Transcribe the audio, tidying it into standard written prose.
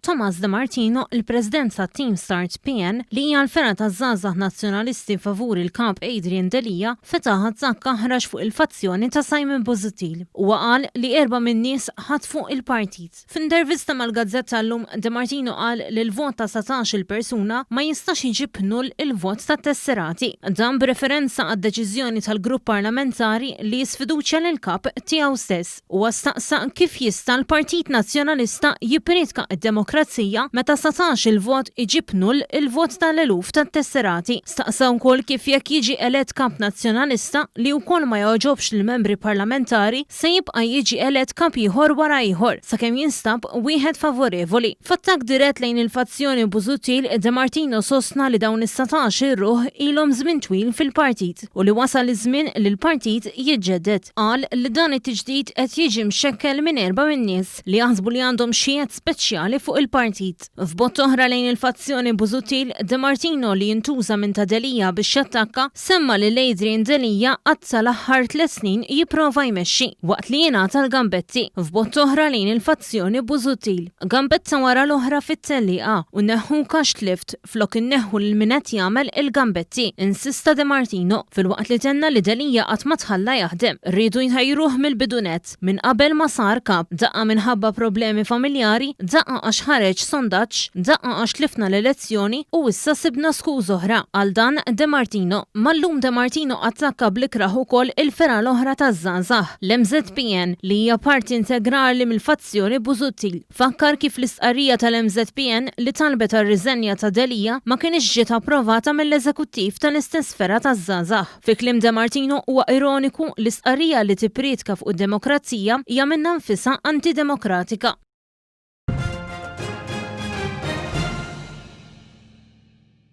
Thomas De Martino, il-President tat-Team Start PN, li hija l-fergħa taż-żgħażagħ Nazzjonalisti favur il-Kap Adrian Delia, fetaħ attakk aħrax fuq il-fazzjoni ta' Simon Busuttil. Huwa qal li erba' min-nies ħatfu il-partit. F'intervista mal-gazzetta Illum, De Martino qal li l-vot ta' satax-il persuna ma jistax iġib null il-vot tat-tesserati. Dan b'referenza għad-deċiżjoni tal-grupp parlamentari li jisfiduċja lill-Kap tiegħu stess. Huwa staqsa kif jista' l-Partit Nazzjonalista jipprietka d-demokrazija meta satax-il vot iġib null il-vot tal-eluf tat-tesserati. Staqsa wkoll kif jekk jiġi elett Kap Nazzjonalista li wkoll ma jogħġobx lill-membri parlamentari se jibqa' jiġi elett kap ieħor wara ieħor sakemm jinstab wieħed favorevoli. F'attakk dirett lejn il-fazzjoni Busuttil, De Martino sostna li dawn is-satax-il ruħ ilhom żmien twil fil-partit u li wasal iż-żmien li l-partit jiġġedded. Qal li dan it-tiġdid qed jiġi mxekkel minn erba' min-nies li jaħsbu li għandhom xi jedd speċjali fuq il-partit. F'bott oħra lejn il-fazzjoni Busuttil, De Martino li jintuża minn ta' Delia biex jattakka, semma lil Adrian Delia qatta' l-aħħar tlett snin jipprova jmexxi, waqt li jingħata l-gambetti. F'bott oħra lejn il-fazzjoni Busuttil. Gambetta wara l-oħra fit-tellieqa u neħħuk għax tlift flok inneħħu lil min qed jagħmel il-gambetti, insista De Martino, filwaqt li tenna li Delia qatt ma tħalla jaħdem. Riedu jħajruh mill-bidu nett. Minn qabel ma sar kap, daqqa minħabba problemi familjari, daqqa għax ħareġ sondaġġ, daqqa għax tlifna l-elezzjoni u issa sibna skuża oħra. Għal dan De Martino. Mal-lum De Martino attakka bl-ikrah ukoll il-fergħa l-oħra taż-żgħażagħ, l-MŻPN, li hija parti integrarli mill-fazzjoni Busuttil. Fakkar kif l-istqarrija tal-MŻPN li talbet għar-riżenja ta' Delia ma kinitx ġiet approvata mill-eżekuttiv tal-istess fergħa taż-żgħażagħ. Fi kliem De Martino huwa ironiku li stqarrija li tipprietka fuq id-demokrazija hija minnha nfisha anti-demokratika.